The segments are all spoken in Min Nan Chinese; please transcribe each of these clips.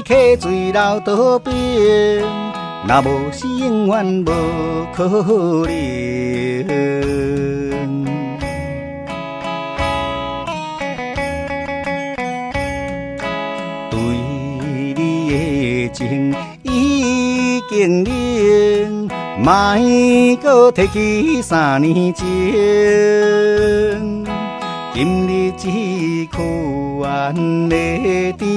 溪水流倒冰，若無是永遠無可能。對你的情已經冷，莫閣提起三年前。今日這款的場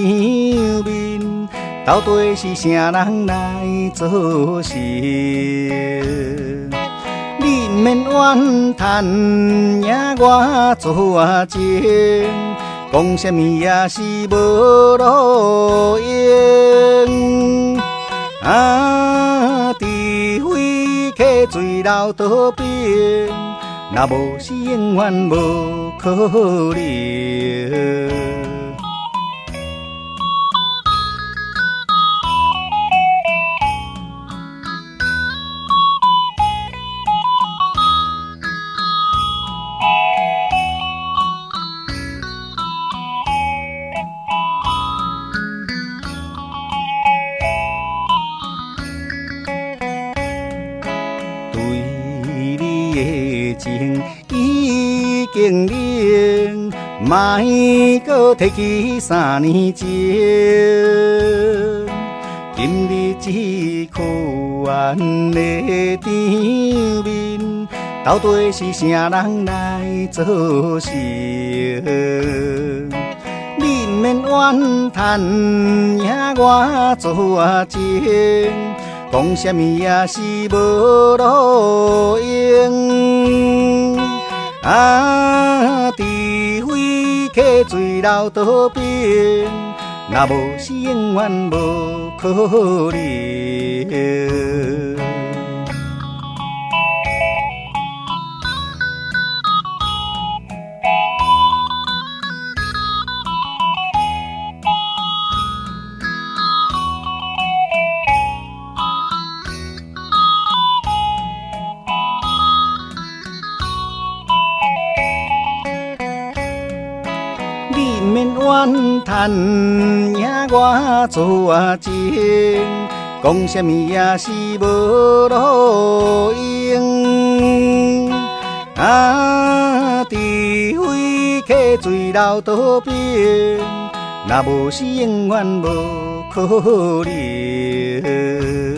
面，到底是啥人來造成？你毋免怨嘆，贏我做情，講啥物也是無路用。啊，除非溪水流倒冰，若無是永遠無可能。對你的情已經冷，莫閣提起三年前。今日這款的場面，到底是啥人來造成？你毋免怨嘆，贏我做情，講啥物也是無路用。啊，除非溪水流倒冰，若無是永遠無可能。你毋免怨嘆，贏我做情，講啥物也是無路用。啊，除非溪水流倒冰，若無是永遠無可能。